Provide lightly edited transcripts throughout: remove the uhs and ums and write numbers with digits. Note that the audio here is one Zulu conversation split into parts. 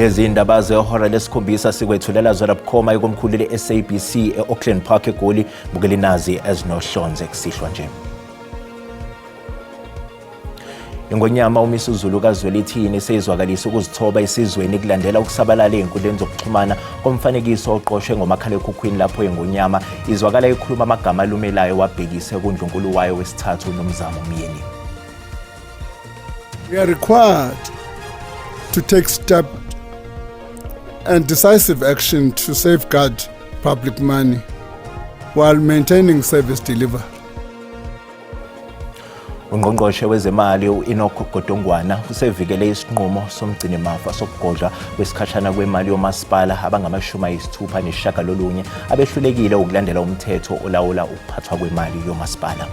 Lezi ndaba zehora lesikhombisa sikwethulela zona bukhoma ikomkhulu le-SABC e-Auckland Park eGoli. Bukela inazi ezinohlonze kusihlwa nje. Ingonyama uMisuzulu kaZwelithini seyizwakalise ukuzithoba esizweni kulandela ukusabalala ezinkundleni zokuxhumana komfanekiso oqoshwe ngomakhalekhukhwini lapho ingonyama izwakala ikhuluma amagama alumelayo wabhekise kundlunkulu wayo wesithathu uNomzamo Myeni. We are required to take step and decisive action to safeguard public money while maintaining service delivery. Ungqongqoshe wezemali u-Enoch Godongwana usevikele isinqumo somgcinimafa sokugodlwa kwesikhashana kwemali yomasipala abangama-69 abehlulekile ukulandela umthetho olawula ukuphathwa kwemali yomasipala.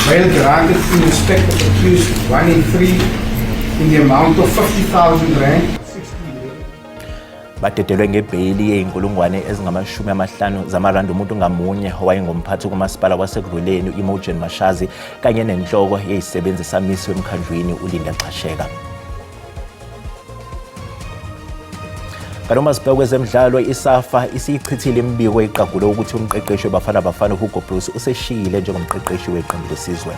Bail granted in respect of accused 1 and 3 in the amount of 50,000 rand. Badedelwe ngebheyili yey'nkulungwane ezingama-50 zamarandi umuntu ngamunye owayengumphathi kumasipala waseKurhuleni u-Imogen Mashazi kanye nenhloko yeyisebenzi samisiwe emkhandlwini uLinda Xhasheka. Kanti uma sibheka kwezemidlalo, iSAFA isiyichithile imibiko eqagule ukuthi umqeqeshi weBafana Bafana uHugo Broos useshiyile njengomqeqeshi weqembu lesizwe.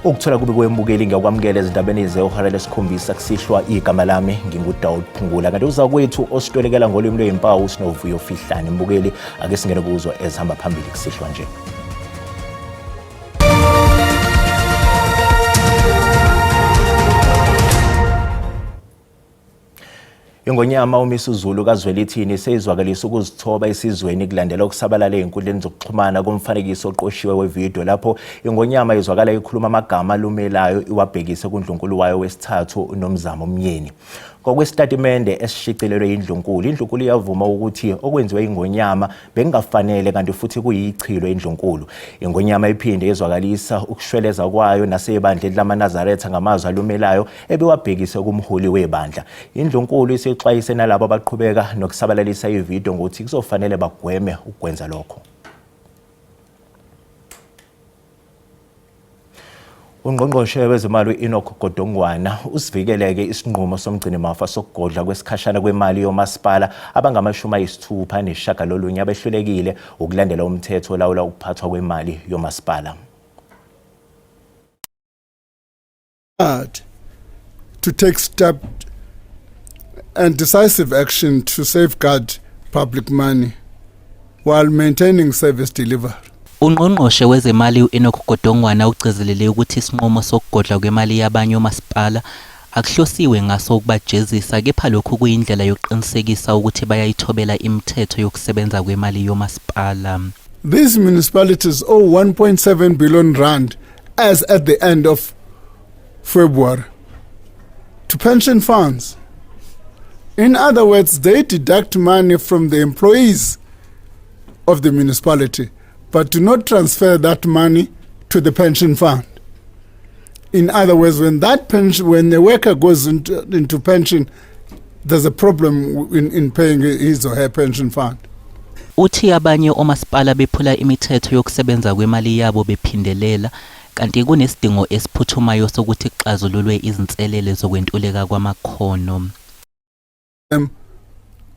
Ukuthola kubi kwembukeli ngiyakwamukela ezindabeni zehora lesikhombisa kusihlwa. Igama lami nginguDaud Phungula, kanti uzakwethu ositolekela ngolwimi lweyimpawu sinovuyo Fihlane. Mbukeli, ake singene kuzo ezihamba phambili kusihlwa nje. Ingonyama uMisuzulu kaZwelithini seyizwakalisa ukuzithoba esizweni kulandela ukusabalala ezinkundleni zokuxhumana komfanekiso oqoshiwe wevidiyo lapho ingonyama izwakala ikhuluma amagama alumelayo iwabhekise kundlunkulu wayo wesithathu uNomzamo Myeni. Ngokwesitatimende esishicilelwe yindlunkulu, indlunkulu iyavuma ukuthi okwenziwe ingonyama bekungafanele kanti futhi kuyichilo indlunkulu. Ingonyama iphinde izwakalisa ukushweleza kwayo nasebandleni lamaNazaretha ngamazwi alumelayo ebewabhekise kumholi webandla. Indlunkulu isixwayise nalabo abaqhubeka nokusabalalisa ividiyo ngokuthi kuzofanele bagweme ukwenza lokho. Ungqongqoshe wezemali u-Enoch Godongwana usivikeleke isinqumo somgcinimafa sokugodla kwesikhashana kwemali yomasipala abangama-69 abehlulekile ukulandela umthetho olawula ukuphathwa kwemali yomasipala. To take step and decisive action to safeguard public money while maintaining service delivery. Ungqongqoshe wezemali u-Enoch Godongwana ugcizelele ukuthi isinqumo sokugodlwa kwemali yabanye omasipala akuhlosiwe ngaso ukubajezisa kepha lokhu kuyindlela yokuqinisekisa ukuthi bayayithobela imithetho yokusebenza kwemali yomasipala. These municipalities owe 1.7 billion rand as at the end of February to pension funds. In other words, they deduct money from the employees of the municipality, but do not transfer that money to the pension fund. In other words, when that pension, when the worker goes into pension, there's a problem in paying his or her pension fund. Uthi abanye omasipala bephula imithetho yokusebenza kwemali yabo bephindelela kanti kunesidingo esiphuthumayo sokuthi kuxazululwe izinselele zokwentuleka kwamakhono.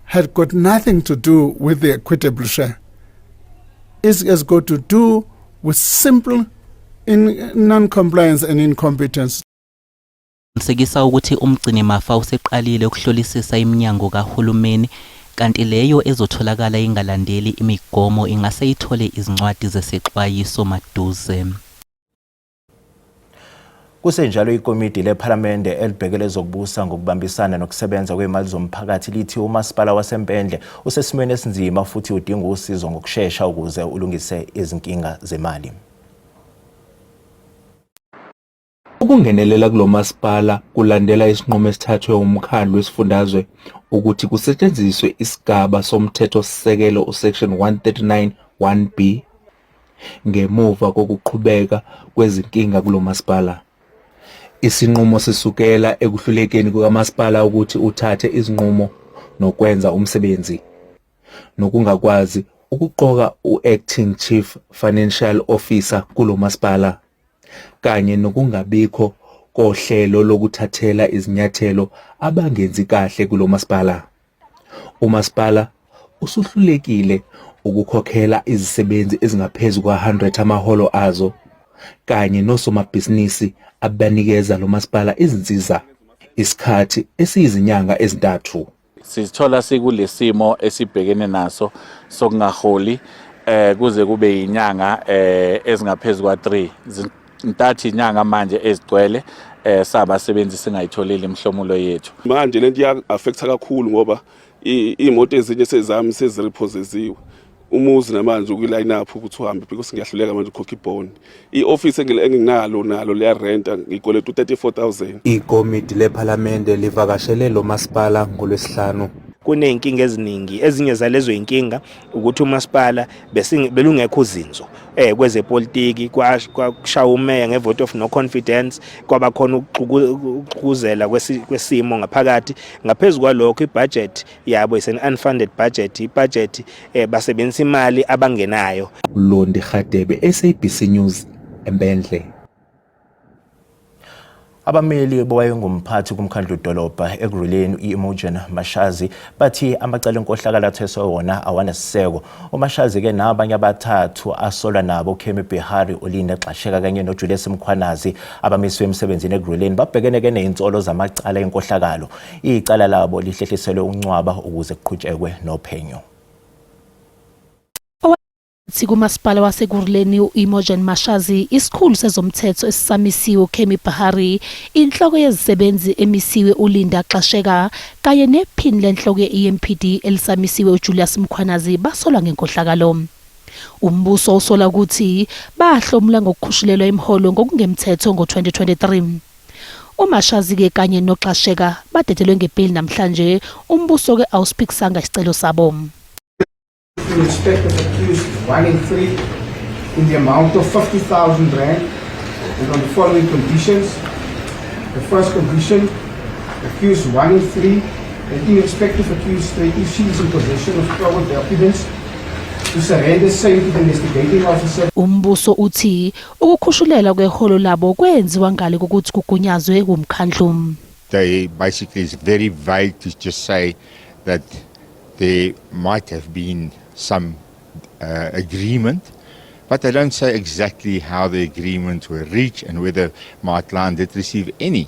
Had got nothing to do with the equitable share. It has got to do with simple in non-compliance and incompetence. Qinisekisa ukuthi umgcinimafa useqalile ukuhlolisisa iminyango kahulumeni kanti leyo ezotholakala ingalandeli imigomo ingase ithole izincwadi zesexwayiso maduze. Kusenjalo, ikomidi lephalamende elibhekele ezokubusa ngokubambisana nokusebenza kwezimali zomphakathi lithi umasipala waseMpendle usesimweni esinzima futhi udinga usizo ngokushesha ukuze ulungise izinkinga zemali. Ukungenelela kulo masipala kulandela isinqumo esithathwe umkhandlu wesifundazwe ukuthi kusetshenziswe isigaba somthethosisekelo uSection 139 1B ngemuva kokuqhubeka kwezinkinga kulo masipala. Isinqumo sisukela ekuhlulekeni kukamasipala ukuthi uthathe izinqumo nokwenza umsebenzi, nokungakwazi ukuqoka u-Acting Chief Financial Officer kulo masipala. kanye nokungabikho kohlelo lokuthathela izinyathelo abangenzi kahle kulo masipala. Umasipala usuhlulekile ukukhokhela izisebenzi ezingaphezu kwa-100 amaholo azo kanye nosomabhizinisi abanikeza lo masipala izinsiza isikhathi esiyizinyanga ezintathu. Sizithola sikulesimo esibhekene naso sokungaholi eh kuze kube inyanga eh ezingaphezulu kwa-3 zintathu inyanga manje ezigcwele eh sabasebenzi singayitholile imihlomulo yethu. Manje lento iya-affecta kakhulu ngoba iy'moto ezinye sezami seziriphozeziwe umuzi namanje ukwi-line up ukuthi uhambe because ngiyahluleka manje ukukhokha ibond. I-office enginalo nalo liyarenta ngikweleta u-34 000. Ikomidi lePhalamende livakashele lo masipala ngoLwesihlanu. Kuney'nkinga eziningi, ezinye zalezo y'nkinga ukuthi umasipala belungekho uzinzo kwezepolitiki, kwashaya umeya nge-vote of no confidence, kwaba khona ukuxukuzela kwesimo ngaphakathi. Ngaphezu kwalokho i-budget yabo is an unfunded budget, i-budget basebenzisa imali abangenayo. Londi Radebe, SABC News, eMpendle. Abameli bowayengumphathi kumkhandlu-dolobha Ekurhuleni u-Imogen Mashazi bathi amacala enkohlakalo athweswe wona awanasiseko. UMashazi-ke nabanye abathathu asolwa nabo uKemi Bihari, uLinda Gxasheka kanye noJulius Mkhwanazi abamiswe emsebenzini Ekurhuleni babhekene-ke nezinsolo zamacala enkohlakalo. Icala labo lihlehliselwe uNcwaba ukuze kuqhutshekwe nophenyo. Thi kumasipala waseKurhuleni u-Imogen Mashazi, isikhulu sezomthetho esisamisiwe uKemi Bahari, inhloko yezisebenzi emisiwe uLinda Xasheka kanye nephini lenhloko ye-EMPD elisamisiwe uJulius Mkhwanazi basolwa ngenkohlakalo. Umbuso usola ukuthi bahlomula ngokukhushulelwa imiholo ngokungemthetho ngo-2023. UMashazi-ke kanye noXasheka badedelwe ngebheyili namhlanje, umbuso-ke awusiphikisanga isicelo sabo. In respect of accused 1 and 3 in the amount of 50,000 rand and on the following conditions. The first condition, accused 1 and 3 and in respect of accused 3, if she is in possession of travel documents, to surrender same to the investigating officer. Umbuso uthi ukukhushulelwa kweholo labo kwenziwa ngale kokuthi kugunyazwe wumkhandlu. They basically is very vague to just say that there might have been some agreement, but they don't say exactly how the agreements were reached and whether my client did receive any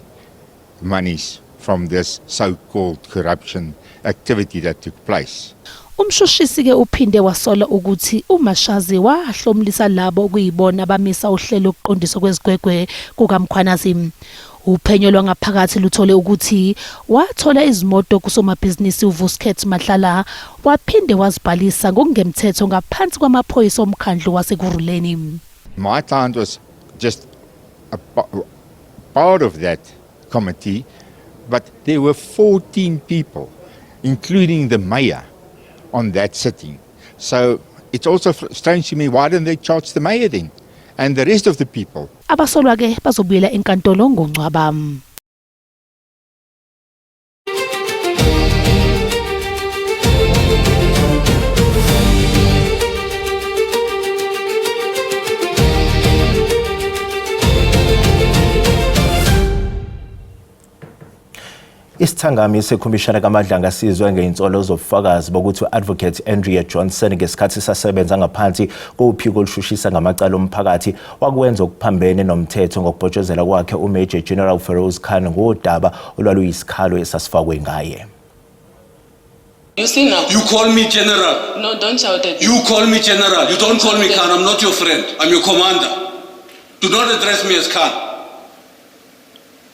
monies from this so-called corruption activity that took place. Umshushisi-ke uphinde wasola ukuthi uMashazi wahlomulisa labo okuyibona abamisa uhlelo lokuqondiswa kwezigwegwe kukaMkhwanazi. Uphenyo lwangaphakathi luthole ukuthi wathola izimoto kusomabhizinisi uVusket Matlala waphinde wazibhalisa ngokungemthetho ngaphansi kwamaphoyisa omkhandlu waseKurhuleni. My client was just a part of that committee, but there were 14 people, including the mayor, on that sitting. So it's also strange to me, why didn't they charge the mayor then and the rest of the people? Abasolwa-ke bazobuyela enkantolo ngoNcwaba. Isithangami sekhomishana kaMadlanga sizwe ngey'nsolo zobufakazi bokuthi u-Advocate Andrea Johnson ngesikhathi sasebenza ngaphansi kophiko olushushisa ngamacala omphakathi wakwenza okuphambene nomthetho ngokubhotshozela kwakhe uMajor General Feroz Khan ngodaba olwaluyisikhalo esasifakwe ngaye. You see now. You call me general. No, don't shout at me. You call me general. You don't call me Khan. I'm not your friend. I'm your commander. Do not address me as Khan.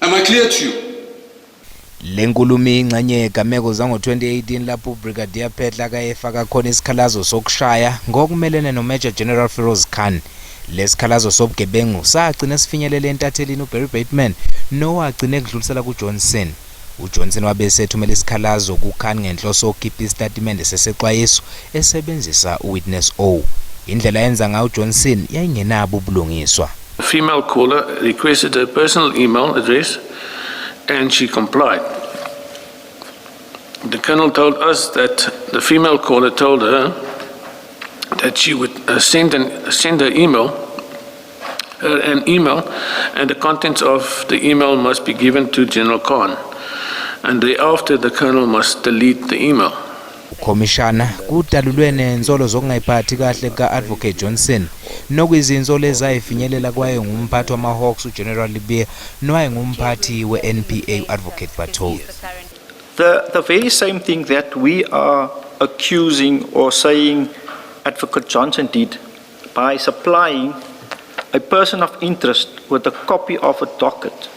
Am I clear to you? Le nkulumo iyingxenye yegameko zango-2018 lapho uBrigadier Phetla kayefaka khona isikhalazo sokushaya ngokumelene noMajor General Feroz Khan. Lesikhalazo sobugebengu sagcina sifinyelele entathelini uBarry Bateman nowagcina ekudlulisela kuJohnson. UJohnson wabe esethumela isikhalazo kuKhan ngenhloso yokukhipha isitatimende sesexwayiso esebenzisa uWitness O. Indlela ayenza ngayo uJohnson yayingenabo ubulungiswa. The female caller requested a personal email address and she complied. The colonel told us that the female caller told her that she would send her email her an email, and the contents of the email must be given to General Khan. And thereafter, the colonel must delete the email. Ukhomishana kudalulwe nensolo zokungayiphathi kahle ka-Advocate Johnson nokuyizinsolo ezayifinyelela kwaye ngumphathi wama-Hawks uGeneral Lebeer nowayengumphathi we-NPA u-Advocate Batohi. The very same thing that we are accusing or saying Advocate Johnson did by supplying a person of interest with a copy of a docket.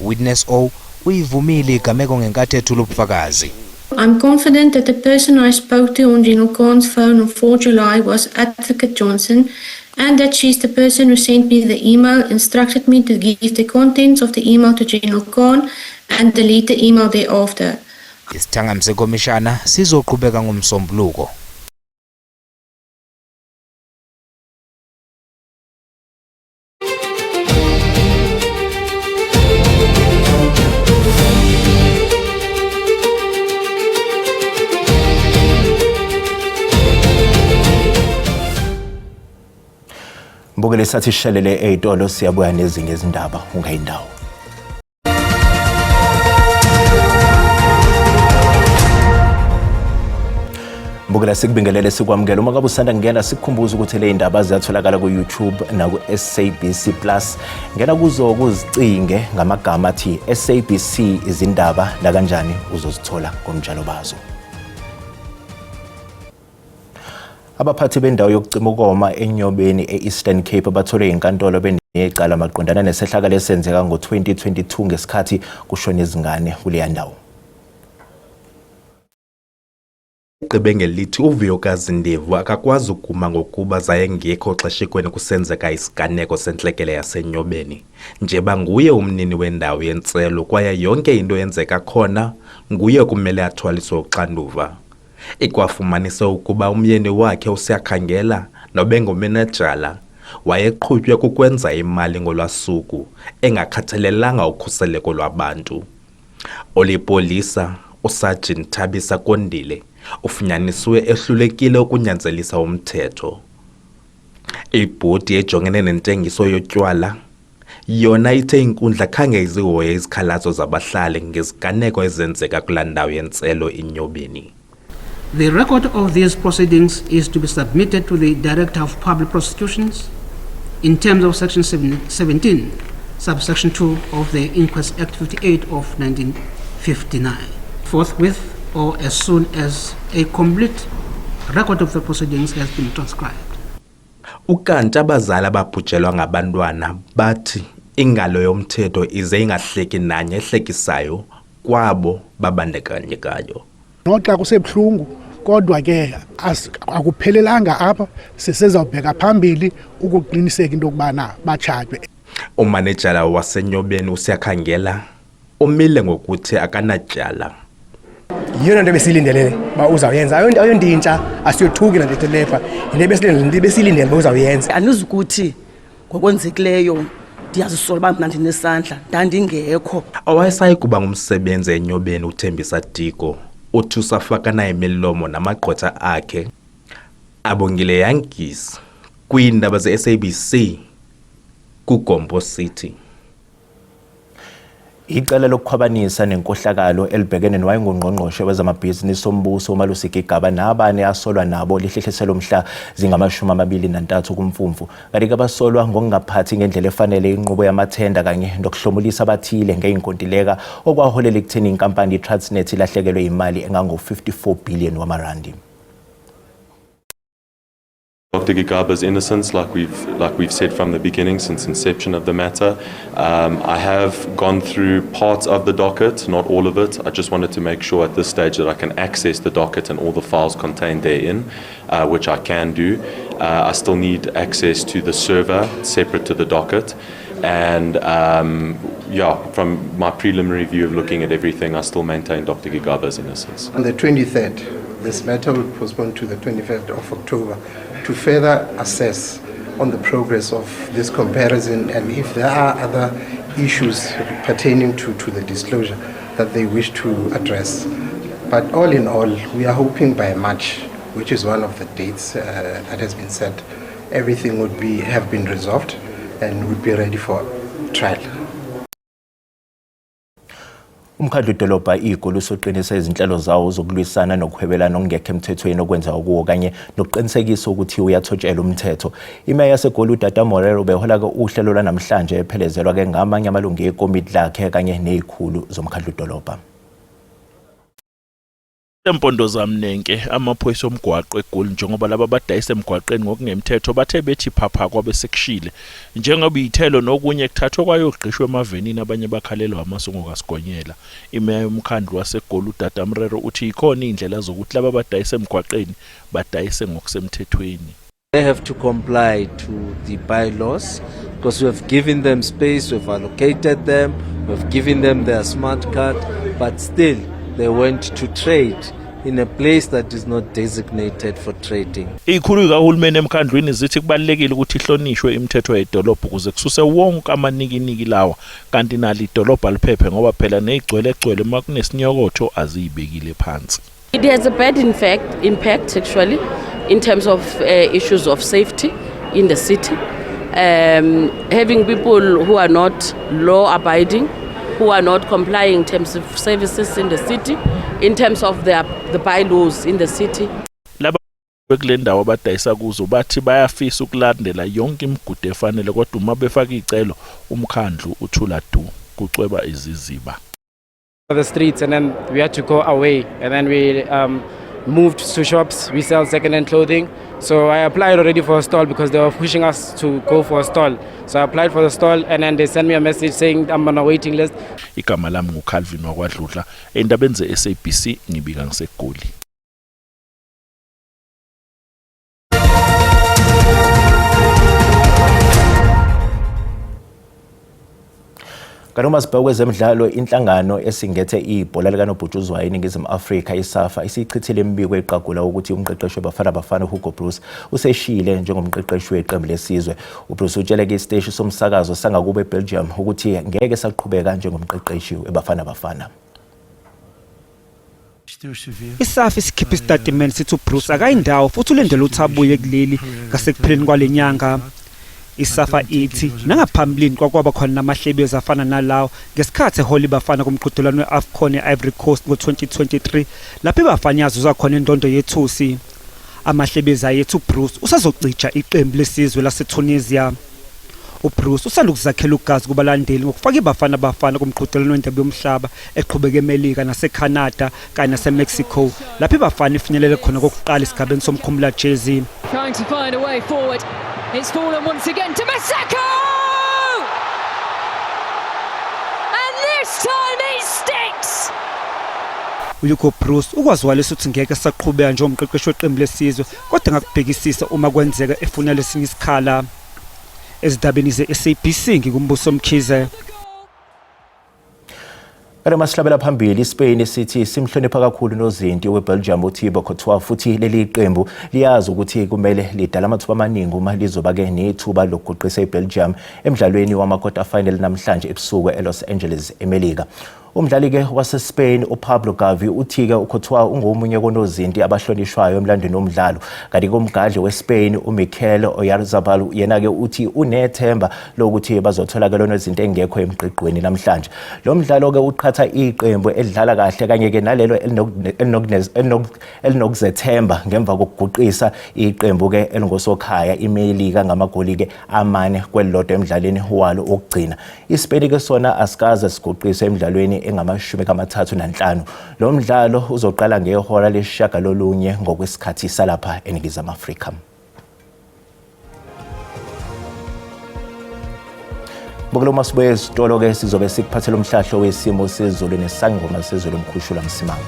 Witness O uyivumile igameko ngenkathi ethula ubufakazi. I'm confident that the person I spoke to on General Khan's phone on 4 July was Advocate Johnson and that she's the person who sent me the email, instructed me to give the contents of the email to General Khan and delete the email thereafter. Isithangami sekhomishana sizoqhubeka ngoMsombuluko. Mbukele sathi sishelele ey'tolo siyabuya nezinye izindaba ungayindawo. Mbukela sikubingelele sikwamukele uma ngabe usanda kungena sikukhumbuza ukuthi le ndaba ziyatholakala ku-YouTube naku-SABC Plus. Ngena kuzo kuzicinge ngamagama athi SABC izindaba nakanjani uzozithola ngomjalo bazo. Abaphathi bendawo yokucima ukoma eNyobeni e-Eastern Cape bathole inkantolo benecala maqondana nesehlakalo esenzeka ngo-2022 ngesikhathi kushona izingane kuleya ndawo. Igqibe ngelithi uVuyokazi Ndevu akakwazi ukuma ngokuba zayengekho xeshikweni kusenzeka isiganeko sentlekele yaseNyobeni njeba nguye umnini wendawo yentselo kwaye yonke into eyenzeka khona nguye kumele athwaliswe uxanduva. Ikwafumanise ukuba umyeni wakhe uSiyakhangela nobengumanejala wayeqhutywe kukwenza imali ngolwasuku engakhathalelanga ukhuseleko lwabantu. Olipolisa uSajini Thabisa Kondile ufunyaniswe ehlulekile ukunyanzelisa umthetho. Ibhodi ejongene nentengiso yotywala yona ithe inkundla khange izihoye izikhalazo zabahlali ngeziganeko ezenzeka kulaa ndawo yentselo iNyobeni. The record of these proceedings is to be submitted to the Director of Public Prosecutions in terms of Section 17, subsection 2 of the Inquest Act 58 of 1959, forthwith or as soon as a complete record of the proceedings has been transcribed. Ukanti abazali ababhujelwa ngabantwana bathi ingalo yomthetho ize ingahleki nanye ehlekisayo kwabo babandakanyekayo. Noxa kusebuhlungu kodwa ke akuphelelanga apha, sisezawubheka phambili ukuqiniseka into yokubana batshatywe. Umanejala waseNyobeni uSiyakhangela umile ngokuthi akanatyala. Yiyona nto besiyilindele uba uzawuyenza, ayonto intsha, asiyothuki laa nto lepha, yinto besiyilindele uba uzawuyenza. Andizukuthi ngokwenzekileyo ndiyazisola uba mna ndinesandla, ndandingekho. Owayesayi kuba ngumsebenzi eNyobeni uThembisa Diko uthi usafakana imilomo namagqwetha akhe. Abongile Yankees kwiindaba ze-SABC kuGompo City. Icala lokukhwabanisa nenkohlakalo elibhekene nowayengungqongqoshe wezamabhizinisi ombuso uMalusi Gigaba nabane asolwa nabo lihlehliselwe mhla zingama-23 kuMfumfu. Kanti-ke abasolwa ngokungaphathi ngendlela efanele inqubo yamathenda kanye nokuhlomulisa abathile ngey'nkontileka okwaholela ekutheni inkampani iTransnet ilahlekelwe imali engango-54 billion wamarandi. Dr. Gigaba's innocence, like we've said from the beginning, since inception of the matter. I have gone through parts of the docket, not all of it. I just wanted to make sure at this stage that I can access the docket and all the files contained therein, which I can do. I still need access to the server separate to the docket. And yeah, from my preliminary view of looking at everything, I still maintain Dr. Gigaba's innocence. On the 23rd, this matter will postpone to the 25th of October to further assess on the progress of this comparison and if there are other issues pertaining to the disclosure that they wish to address. But all in all, we are hoping by March, which is one of the dates that has been set, everything would be have been resolved. and we'll be ready for trial. Umkhandlu dolobha iGoli usuqinise izinhlelo zawo zokulwisana nokuhwebelana okungekho emthethweni okwenziwa kuwo kanye nokuqinisekisa ukuthi uyathotshelwa umthetho. Imeya yaseGoli uDada Morero behola-ke uhlelo lwanamhlanje ephelezelwa-ke ngamanye amalungu ekomiti lakhe kanye nezikhulu zomkhandlu dolobha. Empondo zamnenke amaphoyisa omgwaqo eGoli njengoba laba badayisa emgwaqeni ngokungemthetho bathe bethi phapha kwabe sekushile njengoba iy'thelo nokunye kuthathwe kwayogqishwa emavenini abanye bakhalelwa amasongo kaSigonyela. Imeya yomkhandlu waseGoli uDada Mrero uthi yikhona iy'ndlela zokuthi laba badayisa emgwaqeni badayise ngokusemthethweni. They have to comply to the bylaws because we have given them space, we've allocated them, we've given them their smart card, but still they went to trade in a place that is not designated for trading. Izikhulu zikahulumeni emkhandlwini zithi kubalulekile ukuthi ihlonishwe imithetho yedolobha ukuze kususe wonke amanikiniki lawa kanti nalo idolobha liphephe ngoba phela nezigcwelegcwele uma kunesinyokotho aziyibekile phansi. It has a bad impact actually in terms of issues of safety in the city. Having people who are not law abiding, who are not complying in terms of services in the city, in terms of the bylaws in the city. Laba kule ndawo abadayisa kuzo bathi bayafisa ukulandela yonke imigudu efanele kodwa uma befaka icelo umkhandlu uthula du kucweba iziziba. The streets, and then we had to go away, and then we moved to shops. We sell second-hand clothing, so I applied already for a stall because they were pushing us to go for a stall. So I applied for the stall, and then they sent me a message saying I'm on a waiting list. Igama lami nguCalvin wakwaDludla endabeni ze-SABC ngibika ngiseGoli. Kanti uma sibheka kwezemidlalo, inhlangano esingethe ibhola likanobhutshuzwayo eNingizimu Afrika iSAFA isiyichithile imibiko eqagula ukuthi umqeqeshi weBafana Bafana Hugo Broos useshiyile njengomqeqeshi weqembu lesizwe. uBroos utshele isiteshi somsakazo sangakubo eBelgium ukuthi ngeke saqhubeka njengomqeqeshi weBafana Bafana. ISAFA isikhipha isitatimende sithi uBroos akayindawo futhi ulindele ukuthi abuye kuleli ngasekupheleni kwale nyanga. ISAFA ithi nangaphambilini kwakwaba khona namahlebezi afana nalawo ngesikhathi ehola iBafana kumqhudelwano we-AFCON e-Ivory Coast ngo-2023 lapho iBafana yazuza khona indondo yethusi. Amahlebezi ayethi uBroos usazocija iqembu lesizwe laseTunisia. uBroos usanda ukuzakhela ugazi kubalandeli ngokufaka iBafana Bafana kumqhudelwano wendebe yomhlaba eqhubeka eMelika naseCanada kanye naseMexico lapho iBafana ifinyelele khona kokuqala esigabeni somkhumulajezi. Trying to find a way forward. It's fallen once again to Maseko! And this time it sticks! uHugo Broos ukwazwalisa ukuthi ngeke esaqhubeka njengomqeqeshi weqembu lesizwe kodwa ngakubhekisisa uma kwenzeka efuna lesinye isikhala. Ezindabeni ze-SABC nginguMbuso Mkhize. Kanti masihlabela phambili, iSpain sithi simhlonipha kakhulu nozinti weBelgium uThibaut Courtois futhi leli qembu liyazi ukuthi kumele lidala amathuba amaningi uma lizoba-ke nethuba lokuguqisa iBelgium emdlalweni wama-quarter final namhlanje ebusuku eLos Angeles eMelika. Umdlali-ke waseSpain uPablo Gavi uthi-ke uCourtois ungomunye konozinti abahlonishwayo emlandweni womdlalo. Kanti kumgadli weSpain uMikel Oyarzabal yena-ke uthi unethemba lokuthi bazothola-ke lona zinto engekho emgqigqweni namhlanje. Lo mdlalo-ke uqhatha iqembu elidlala kahle kanye-ke nalelo elinokuzethemba ngemva kokuguqisa iqembu-ke elingosokhaya iMelika ngamagoli-ke 4-1 emdlalweni walo wokugcina. ISpain-ke sona asikaze siguqiswe emidlalweni engama-35. Lo mdlalo uzoqala ngehora 9:30 ngokwesikhathi salapha eNingizimu Afrika. Bukela uma sibuye esitolo-ke sizobe sikuphathela umhlahlo wesimo sezulu nesangoma sezulu Mkhushulwa Msimanga.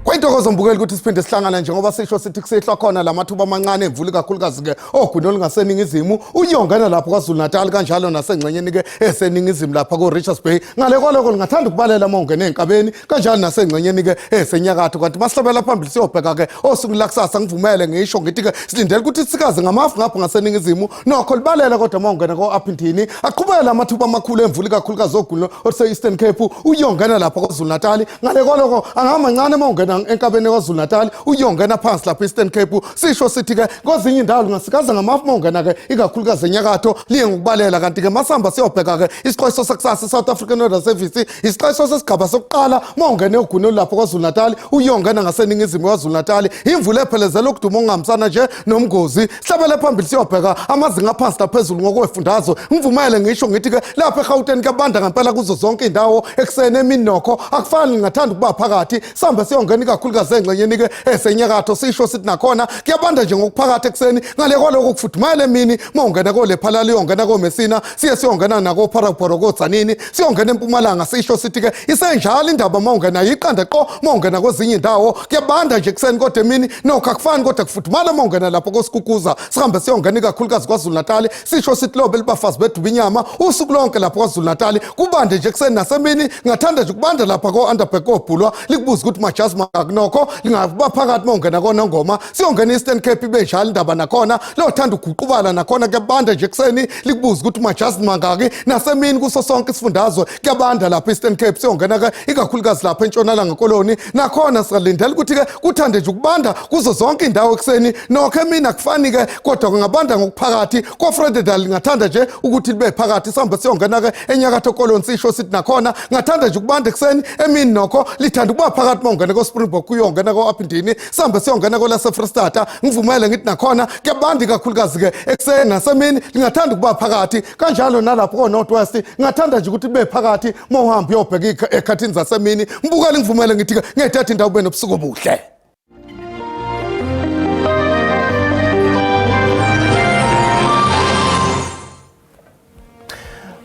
Kwayintokozo mbukeli ukuthi siphinde sihlangane njengoba sisho sithi kusehlwa khona lamathuba amancane emvula ikakhulukazi ke ogwini olungaseningizimu uyongena lapho KwaZulu Natal kanjalo nasengxenyeni ke eseningizimu lapha ko Richards Bay. Ngale kwaloko lingathanda ukubalela uma ungena enkabeni kanjalo nasengxenyeni ke esenyakatho. Kanti masihlabela phambili siyobheka ke osuku lakusasa, ngivumele ngisho ngithi ke silindele ukuthi sikaze ngamafu ngapho ngaseningizimu nokho libalele, kodwa uma ungena ko-Upington aqhubeka amathuba amakhulu emvula ikakhulukazi ogwini oluse-Eastern Cape uyongena lapha KwaZulu Natal. Ngale kwaloko angamancane uma ungena enkabeni. enkabeni KwaZulu Natal uyongena phansi lapha Eastern Cape. Sisho sithi ke kwezinye indawo lingasikaza ngamafu mawungena ke ikakhulukazi enyakatho, liye ngokubalela. Kanti ke masihamba siyobheka ke isixwayiso sakusasa, South African Weather Service, isixwayiso sesigaba sokuqala mawungena ogwini lapho KwaZulu Natal uyongena ngaseningizimu KwaZulu Natal, imvula ephelezela ukuduma okungahambisana nje nomngozi. Sihlabele phambili siyobheka amazinga aphansi naphezulu ngokwefundazwe. Ngivumele ngisho ngithi ke lapha eGauteng kuyabanda ngempela kuzo zonke indawo ekuseni, emini nokho akufani, ngingathanda ukuba phakathi. Sihambe siyongena ikakhulukazi engxenyeni ke esenyakatho, sisho sithi nakhona kuyabanda nje ngokuphakathi ekuseni, ngale kwaloko kufudumala emini mawungena koLephalale, uyongena koMessina, siye siyongena nakoPhalaborwa, koTzaneen, siyongena eMpumalanga. Sisho sithi ke isenjalo indaba mawungena yiqanda qo, mawungena kwezinye indawo kuyabanda nje ekuseni kodwa emini nokho akufani, kodwa kufudumala mawungena lapho koSkukuza. Sihambe siyongena ikakhulukazi KwaZulu Natal, sisho sithi lobe libafazi beduba inyama usuku lonke lapho KwaZulu Natal, kubande nje ekuseni nasemini, ngathanda nje ukubanda lapha ko-Underberg, kobhulwa, likubuza ukuthi majazi makunokho lingaba phakathi mawungena koNongoma. Siyongena Eastern Cape, ibe njalo indaba nakhona, lothanda uguqubala nakhona kuyabanda nje ekuseni, likubuza ukuthi majazi mangaki, nasemini kuso sonke isifundazwe kuyabanda lapha Eastern Cape. Siyongena ke ikakhulukazi lapha entshonalanga koloni, nakhona singalindela ukuthi ke kuthande nje ukubanda kuzo zonke indawo ekuseni, nokho emini akufani ke kodwa kungabanda ngokuphakathi. KoVredendal lingathanda nje ukuthi libe phakathi. Sihambe siyongena ke enyakatho koloni, sisho sithi nakhona ngathanda nje ukubanda ekuseni, emini nokho lithanda ukuba phakathi mawungena ko-Springbok kuyongena ko-Upindini. Sihambe siyongena kwelase-Freystata, ngivumele ngithi nakhona kuyabanda ikakhulukazi-ke ekuseni nasemini, lingathanda ukuba phakathi. Kanjalo nalapho ko-North West ngathanda nje ukuthi kube phakathi uma uhamba uyobheka ekhathini zasemini. Mbukeli, ngivumele ngithi-ke ngedethe indawo, ube nobusuku obuhle.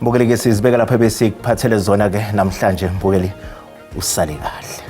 Mbukeli ke, sizibeka lapha besikuphathele zona ke namhlanje. Mbukeli, usale kahle.